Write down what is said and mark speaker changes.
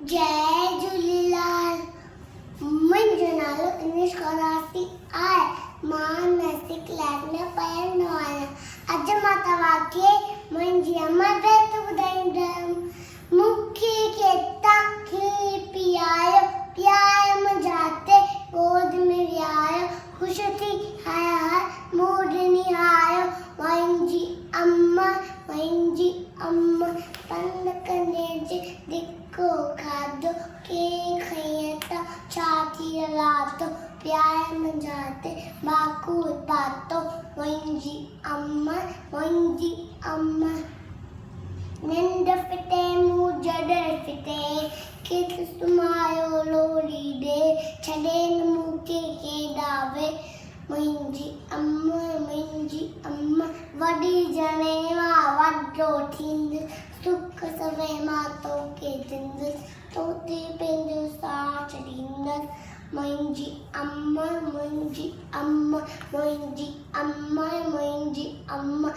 Speaker 1: جئي جهوليلال منهنجو نالو انيش خراسي آهي مان نرسري ڪلاس ۾ پڙهندو آهيان اڄ مان توهان کي منهنجي امڙ بيت ٻڌائيندم مون کي کيتان کير پياريو پيار منهنجا تي گود ۾ ويهاريو خوش ٿي هر هر مون ڏني هاريو منهنجي امڙ منهنجي امڙ پنڌ ڪندي جي ڌڪو کاڌو، ڪير کنئي ته ڇا ٿي رلاتو، پيار منجهان تي ڀاڪر پاتو، منهنجي امڙ منهنجي امڙ. ننڊ ڦٽي مون جڏهن ڦٽي، کيس سمهاريو لوڙي ڏي، ڇڏي نه مون کي ڪيڏانهن، منهنجي امڙ منهنجي امڙ. وڏي ڄڻي مان وڏو ٿيندس، سک سوين مان توکي ڏيندس، توتي پنهنجو ساهه ڇڏيندس، منهنجي امڙ منهنجي امڙ منهنجي امڙ منهنجي امڙ.